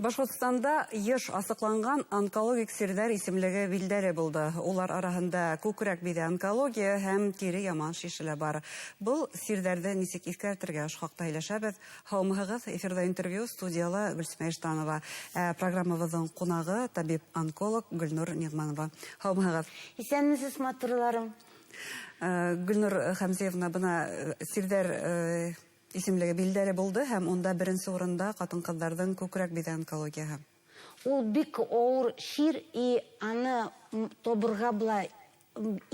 Башҡортостанда йыш асыҡланған онкологик сирҙәр исемлеге билдәле булды. Улар араһында күкрәк биҙе онкология һәм тире яман шеше лә бар. Был сирҙәрҙе нисек иҫкәртергә, ошо хаҡта һөйләшәбеҙ. Һаумыһығыҙ, эфирҙа интервью, студияла Гөлсимә Иштанова. Ә программабыҙҙың ҡунағы табип-онколог Гөлнур Ниғманова. Һаумыһығыҙ. Иҫәнмеһеҙ, матурларым. Гөлнур Хәмзиевна, бына сирҙәр исемлеге билдәле булды, һәм унда беренсе урында ҡатын-ҡыҙҙарҙың күкрәк биҙе онкологияһы. Ул бик ауыр сир, и аны табырға була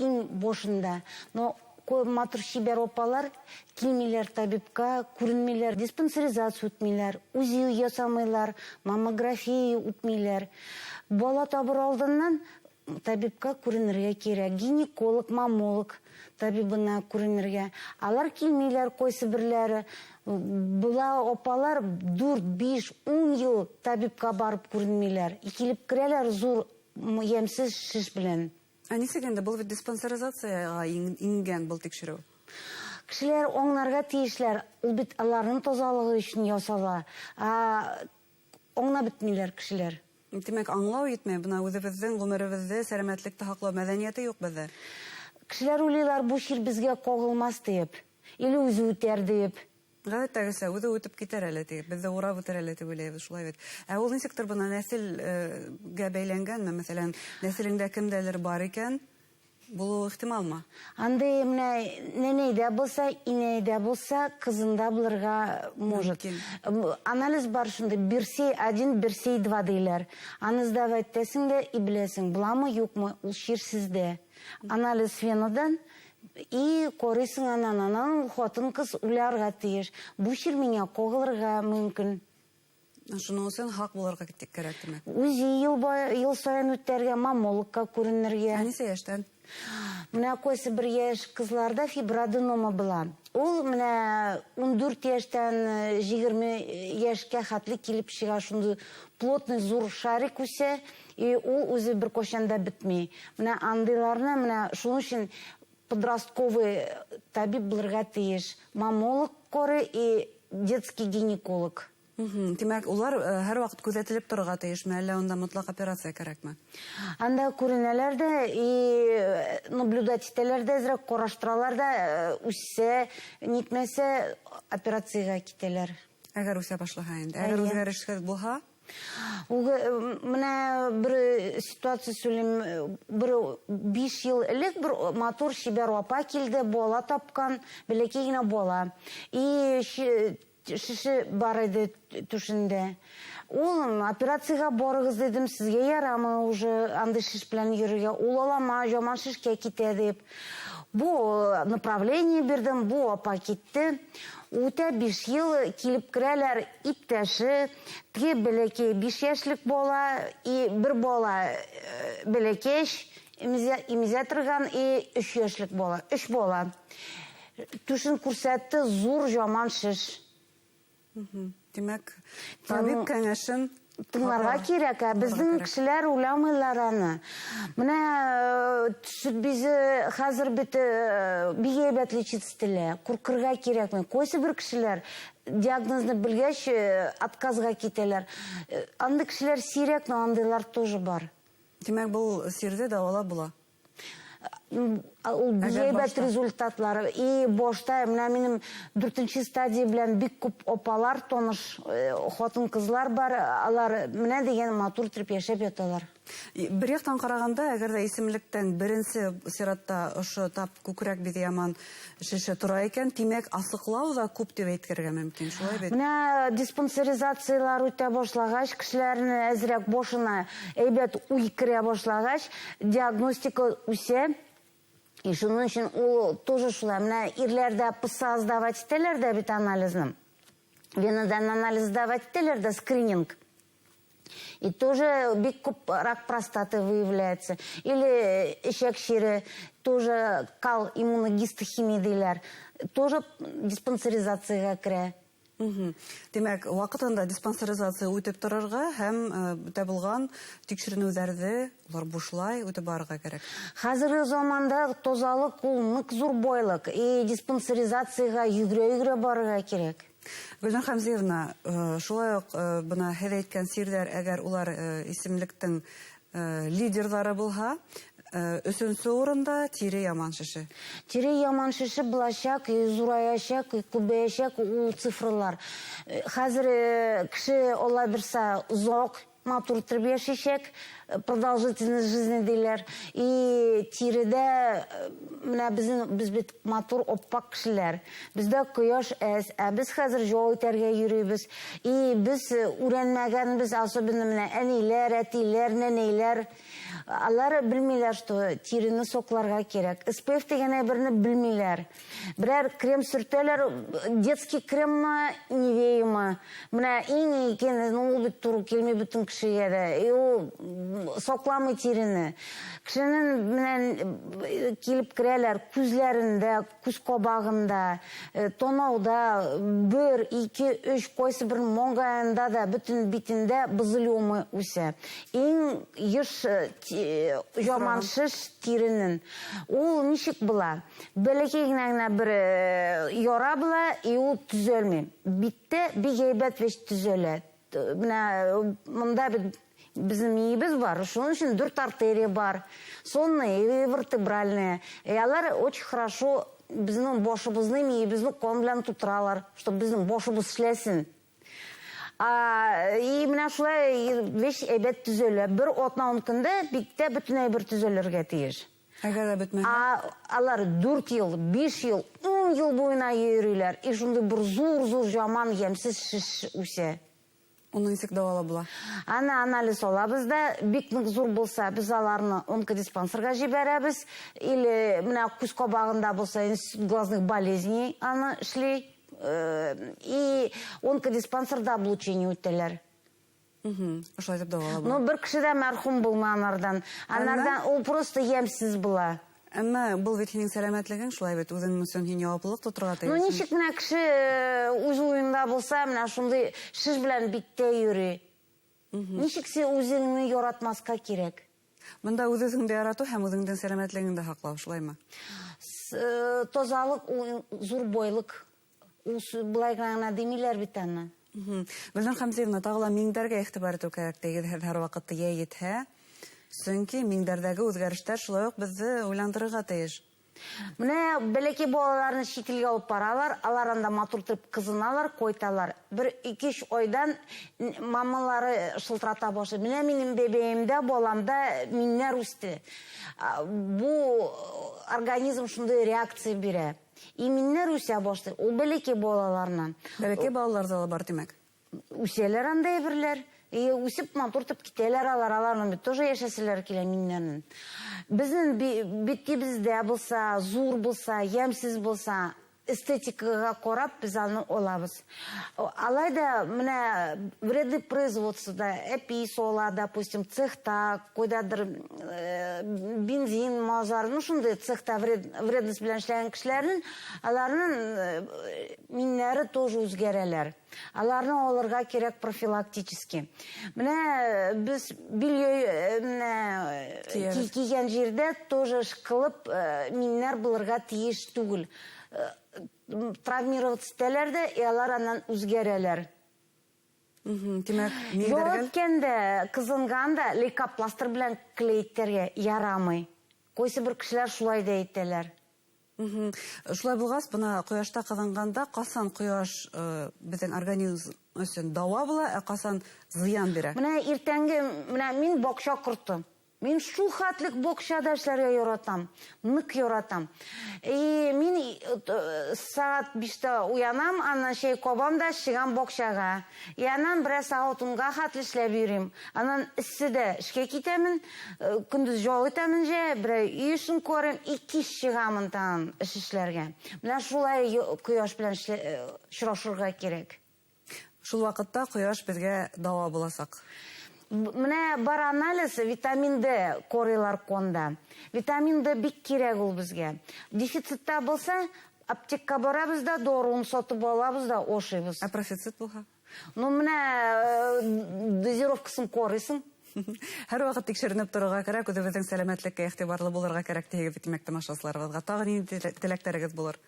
иң башында. Но матур сибәр апалар килмәйләр табибка, күренмәйләр, диспансеризация үтмәйләр, УЗИ ясамыйлар, маммография үтмәйләр. Бала табыр алдыннан табибка күренергә кирәк, гинеколог, маммолог табибына күренергә. Алар килмәйләр ҡайсы берләре. Була апалар 4, 5, 10 йыл табибка барып күренмәйләр. И килеп керәләр зур йәмсез шеш белән. Ә нисек инде был бит диспансеризацияға ингән был тикшереү? Кешеләр аңларға тейешләр, ул бит аларның тазалығы өсөн ясала. Аңлап бөтмәйләр кешеләр. Тимәк, аңлау етмәй, бына үҙебеҙҙең ғүмеребеҙҙе, сәләмәтлекте һаҡлау мәҙәниәте юҡ беҙҙә. Кешеләр уйлыйлар, бу чир беҙгә ҡағылмаҫ тиеп, или үҙе үтәр тиеп. Ғәҙәттәгесә үҙе үтеп китәр әле тиеп, беҙҙе урап үтер әле тип уйлайбыҙ, шулай бит. Ә ул нисектер бына нәҫелгә бәйләнгәнме, мәҫәлән, нәҫелеңдә кемдәлер бар икән, булыуы ихтималмы? Андый менә нәнәйҙә булса, инәйҙә булса, ҡыҙында булырға может. Мөмкин. Анализ бар шундай, Берсей 1, Берсей 2 тийләр. Аны сдавать итәсең дә и беләсең, буламы, юҡмы, ул чир сездә. Анализ венадан и ҡарайһың анан, анан ҡатын-ҡыҙ уйларға тейеш. Бу чир миңә ҡағылырға мөмкин. Шуның өсөн һаҡ булырға кәрәк, тимәк. Үҙе йыл сайын үтәргә, маммологка күренергә. Ә нисә йәштән? Менә ҡайсы бер йәш ҡыҙларҙа фиброаденома була. Ул менә 14 йәштән 20 йәшкә хәтле килеп сыға, шундай плотный зур шарик үҫә, и ул үҙе бер ҡасан да бөтмәй. Менә андыйларны, менә шуның өсөн подростковый табиб булырға тейеш. Маммолог ҡарай и детский гинеколог. Тимәк, улар һәр ваҡыт күҙәтелеп торорға тейешме, әллә унда мотлаҡ операция кәрәкме? Анда күренәләр ҙә и наблюдать итәләр ҙә, әҙерәк ҡараштыралар ҙа, үҫсә, нитмәсә операцияға китәләр. Әгәр үҫә башлаһа инде, әгәр үҙгәрешһеҙ булһа? Менә бер ситуация сөйләйем, бер 5 йыл элек бер матур сибәр апа килде, бала тапҡан, бәләкәй генә бала. И шеше бар иде түшендә. Ул операцияға барығыҙ дедем, сезгә ярамай уже андый шеш белән йөрергә. Ул алама, яман шешкә китә дип. Бу направление бирҙем, бу апа китте. Үтә 5 йыл килеп керәләр иптәше, теге бәләкәй 5 йәшлек бала, и бер бала бәләкәс, имезә торган, и 3 йәшлек бала, 3 бала. Түшен күрсәтте, зур яман шеш. Тимәк, табип кәңәшен тыңларға кирәк, ә беҙҙең кешеләр уйламайлар аны. Менә сөт бизе хәҙер бит бик һәйбәт лечиться ителә, ҡурҡырға кәрәкмәй. Ҡайсы бер кешеләр диагнозны белгәс, отказға китәләр. Андый кешеләр сирәк, но андыйлар тоже бар. Тимәк, был сирҙе дауалап була. Ул Әгәр бик башта. результатлары. И башта менә минем 4-нче стадия белән бик күп апалар, таныш хатын-кызлар бар, алар менә дигән матур итеп яшәп яталар. И, бер яҡтан ҡарағанда, әгәр ҙә исемлектән беренсе сиратта ошо тап күкрәк биҙе яман шеше тора икән, тимәк, асыҡлау ҙа күп тип әйтергә мөмкин, шулай бит? Менә диспансеризациялар үтә башлағас, кешеләрне әҙерәк башына әйбәт уй керә башлағас, диагностика үҫә. И шуның өсөн ул тоже шулай. Менә ирләрҙә ПСА сдавать итәләр ҙә бит анализны. Венадан анализ сдавать итәләр дә скрининг. И тоже бик күп рак простаты выявляется. Или эсәк чире, тоже кал иммуногистохимия диләр. Тоже диспансеризацияға керә. Тимәк, ваҡытында диспансеризация үтеп торорға һәм үтә булған тикшеренеүҙәрҙе улар бушлай үтеп барырға кәрәк. Хәҙерге заманда тазалыҡ ул ныҡ зур байлыҡ. И диспансеризацияға йүгерә-йүгерә барырға кәрәк. Гөлнур Хәмзиевна, шулай уҡ бына һеҙ әйткән сирҙәр, әгәр улар исемлектең лидерҙары булһа, өсөнсө урында тире яман шеше. Тире яман шеше буласаҡ, зураясаҡ, күбәйәсәк ул цифралар. Хәҙер кеше алла бирсә оҙаҡ матур итеп йәшәйәсәк, продолжительность жизни диләр. И тиредә менә безнең, без бит матур аппаҡ кешеләр. Бездә кояш әҙ, ә без хәҙер ял итәргә йөрөйбөҙ. И без өйрәнмәгәнбеҙ, особенно менә әниләр, әтиләр, нәнәйләр. Алар белмиләр, что тирене һаҡларға кәрәк. SPF тигән әйберне белмиләр. Берәр крем сөртәләр, детский креммы, Нивеямы. Менә иң икән, ну, ул бит туры килмәй бөтөн кешегә дә. И ул һаҡламай тирене. Кешенең менән килеп керәләр күҙләрендә, күҙ ҡабағында, танауда 1, 2, 3, ҡайһы бер маңғайында да, бөтөн битендә базилиома үҫә. Иң йыш яман шеш тиренең. Ул нисек була? Бәләкәй генә бер яра була, и ул төҙәлмәй. Биттә бик һәйбәт вещь төҙәлә. Менә монда бит безнең миебеҙ бар, шуның өсөн дүрт артерия бар, сонная и вертебральная. И алар очень хорошо безнең башыбыҙны, миебеҙне ҡан белән тутыралар, чтобы безнең башыбыҙ эшләсен. И менә шулай вещь әйбәт төҙәлә. Бер атна ун көндә биттә бөтөн әйбер төҙәлергә тейеш. Әгәр дә бөтмәһә? Алар 4 йыл, 5 йыл, 10 йыл буйына йөрөйләр. И шундай бер зур-зур жаман йәмсеҙ шеш үҫә. Уны нисек дауалап була? Аны анализ алабыҙ да, бик ныҡ ҙур булһа, беҙ аларны онкодиспансерға ебәрәбеҙ. Или менә күҙ ҡабағында булһа, институт глазных болезней аны эшләй. И онкодиспансерда облучение үтәләр. Ошолай итеп дауалап була. Ну, бер кеше дә мәрхүм булмай анардан. Анардан ул просто йәмсеҙ була. Әммә был бит һинең сәләмәтлегең, шулай бит, үҙең өсөн һин яуаплылыҡ тоторға Ну, тейешһең. нисек менә кеше үҙ уйында булһа, менә шундай шеш белән биттә йөрөй. Нисек син үҙеңне яратмаҫҡа кәрәк? Бында үҙ-үҙеңде яратыу һәм үҙеңдең сәләмәтлегеңде һаҡлау, шулаймы? Тазалыҡ ул ҙур байлыҡ. Ул былай ғына тимәйҙәр бит аны. Гөлнур Хәмзиевна, тағы ла миңдәргә иғтибар итеү кәрәк тигеҙ һеҙ һәр ваҡытта йәй етһә. Сөнки миңдәрҙәге үҙгәрештәр шулай уҡ беҙҙе уйландырырға тейеш. Менә бәләкәй балаларны сит илгә алып баралар, алар анда матур итеп ҡыҙыналар, ҡайталар. Бер ике-өс айҙан мамалары шылтырата башлай. Менә минең бәбәйемдә, баламда миннәр үҫте. Бу организм шундай реакция бирә. И миннәр үҫә башлай. Ул бәләкәй балаларынан. Бәләкәй балаларҙа ла бар, тимәк. Үҫәләр анда әйберләр. И үҫеп матур итеп китәләр алар, аларның бит тоже йәшәселәр килә миннәрнең. Беҙҙең битебеҙҙә булһа, ҙур булһа, йәмсеҙ булһа, эстетикаға ҡарап беҙ аны алабыҙ. Алай да менә вредный производствода, әпи сола, допустим, цехта, ҡайҙалыр бензин, мазар, ну шундай цехта вредность белән эшләгән кешеләрнең, аларның миннәре тоже үҙгәрәләр. Аларны алырға кәрәк профилактически. Менә беҙ белье менә Киябеҙ. кигән җирдә тоже ышҡылып миннәр булырға тейеш түгел. Травмироваться итәләр дә, и алар аннан үзгәрәләр. Тимәк, Ял миңдәргә иткәндә, ҡыҙынғанда лейкопластырь белән клейтергә ярамай. Ҡайһы бер кешеләр шулай да әйтәләр. Шулай булғас, бына ҡояшта ҡыҙынғанда ҡасан ҡояш беҙҙең организм өсөн дауа була, ә ҡасан зыян бирә? Менә иртәнге, менә мин баҡса ҡорто. Мин шул хәтлек баҡсада эшләргә яратам, ныҡ яратам. И мин сәғәт биштә уянам, аннан чәй ҡабам да сығам баҡсаға. И аннан берәр сәғәт унға хәтле эшләп йөрөйөм. Аннан эсседә эшкә китәмен, көндөҙ ял итәмен же, берәр өй эшен күрәм, и кис сығамын тағын эш эшләргә. Менә шулай ҡояш белән осрашырға кәрәк. Шул ваҡытта ҡояш беҙгә дауа буласаҡ. Менә бар анализ, витамин Д ҡарайлар ҡанда. Витамин Д бик кәрәк ул беҙгә. Дефицитта булһа, аптекка барабыҙ да, дарыуын сатып алабыҙ да, ашайбыҙ. Ә профицит булһа? Ну, менә дозировкасын ҡарайһың. Һәр ваҡыт тикшеренеп торорға кәрәк, үҙебеҙҙең сәләмәтлеккә иғтибарлы булырға кәрәк тиһегеҙ бит, тимәк, тамашасыларыбыҙға. Тағы ниндәй теләктәрегеҙ булыр?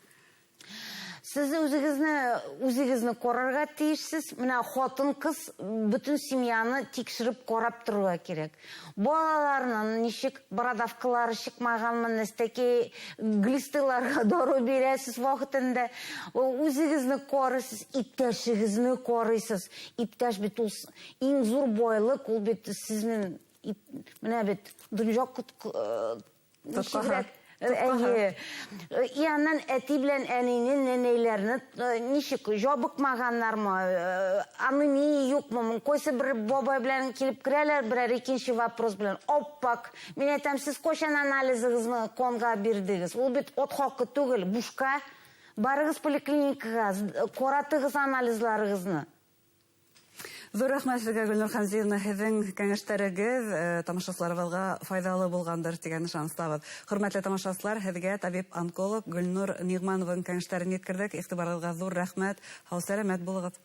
Сез үзегезне карарга тиешсез. Менә хатын-кыз бөтен семьяны тикшереп карап торырга кирәк. Балаларның ничек бородавкалары чыкмаганмы, нәстәки глистыларга дару бирәсез вакытында. Үзегезне карыйсыз, иптәшегезне карыйсыз. Иптәш бит ул иң зур байлык, ул бит сезнең менә бит дөнья Тоткаһы. Әйе. И аннан әти белән әнине, нәнәйләрне ничек ябыкмаганнармы, анемия юкмы? Кайсы бер бабай белән килеп керәләр, берәр икенче вопрос белән. Аппак. Мин әйтәм, сез кайчан анализыгызны канга бирдегез? Ул бит ат хакы түгел, бушка. Барыгыз поликлиникага, каратыгыз анализларыгызны. Ҙур рәхмәт һеҙгә, Гөлнур Хәмзиевна, һеҙҙең кәңәштәрегеҙ тамашасыларыбыҙға файҙалы булғандыр тигән ышаныстабыҙ. Хөрмәтле тамашасылар, һеҙгә табип-онколог Гөлнур Ниғманованың кәңәштәрен еткерҙек. Иғтибарығыҙға ҙур рәхмәт. Һау-сәләмәт булығыҙ.